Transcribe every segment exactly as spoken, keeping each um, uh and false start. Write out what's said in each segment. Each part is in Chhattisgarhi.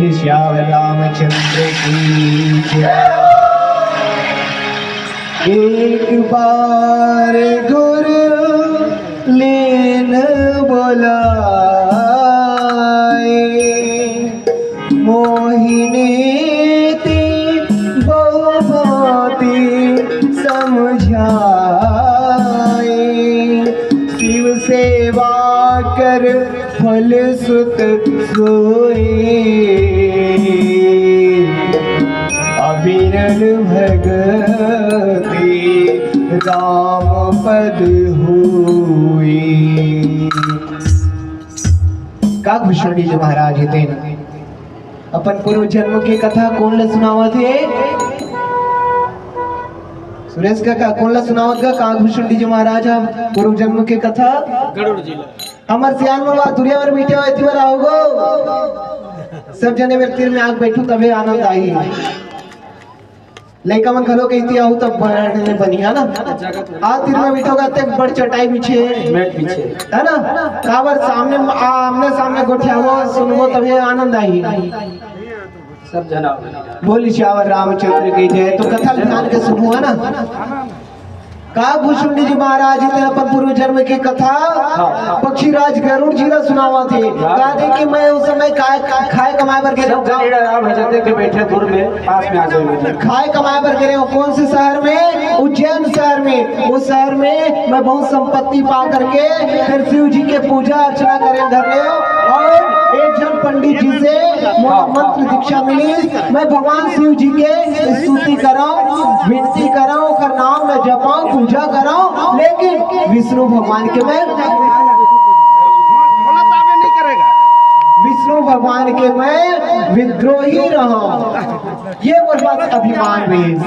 श्याम रामचंद्र की जय। एक बार गुरु लीन बोलाए, मोहिनी ती बहु भांति समझाए। शिव सेवा कर फल सुत सोए, अविरल भगति राम पद होए। काकभूषुंडी जी महाराज हे तेन अपन पूर्व जन्म के कथा कोन ल सुनावत हे? सुरेश काका, कोन ल सुनावत गा काकभूषुंडी जी महाराज ह पूर्व जन्म के कथा? गरुड़ जी ल। हमर सियान मन वा दुरिया बर बइठे हो, एती बर आओ गो। सब जने मेरे तीर में आके बैठू, तभे आनंद आही। लइका मन घलो कहिती, "आऊ तब बड़ बनिया ना।" आ तीर में बइठो गा, ते बड़ चटाई बिछे। मेट बिछे। है ना? काबर सामने, आ, आमने सामने गोठियावो, सुनबो, तभे आनंद आही। सब जना। बोली सियावर रामचंद्र की जय। तो कथा ल ध्यान के सुनहू, है ना? काकभूषुंडी जी महाराज जी तेन अपन पूर्व जन्म के कथा हाँ। पक्षीराज गरुड़ जी ला सुनावत हे। हाँ। कहिथे कि मैं उस समय काय, खाए कमाए बर गे रहेंव। सब जने आराम हो जाते थे, बैठे दूर में, पास में आ जाओ। खाए कमाए बर गे रहेंव, कौन से शहर में? उज्जैन शहर में। उस शहर में मैं बहुत संपत्ति पा करके फिर शिव जी के पूजा अर्चना करे धर ले, और एक जन पंडित जी से मोला मंत्र दीक्षा मिली। मैं भगवान शिव जी के स्तुति करंव, विनती करंव, ओकर नाम ल जपंव, पूजा करंव, लेकिन विष्णु भगवान के मैं, विष्णु भगवान के मैं विद्रोही रहंव। ये मोर पास अभिमान रहिस।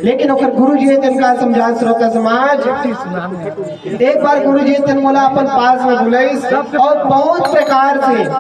लेकिन ओकर गुरु जी हे तेन का समझा, श्रोता समाज, एक बार गुरु जी हे तेन मोला अपन पास में बुलाइस और बहुत प्रकार से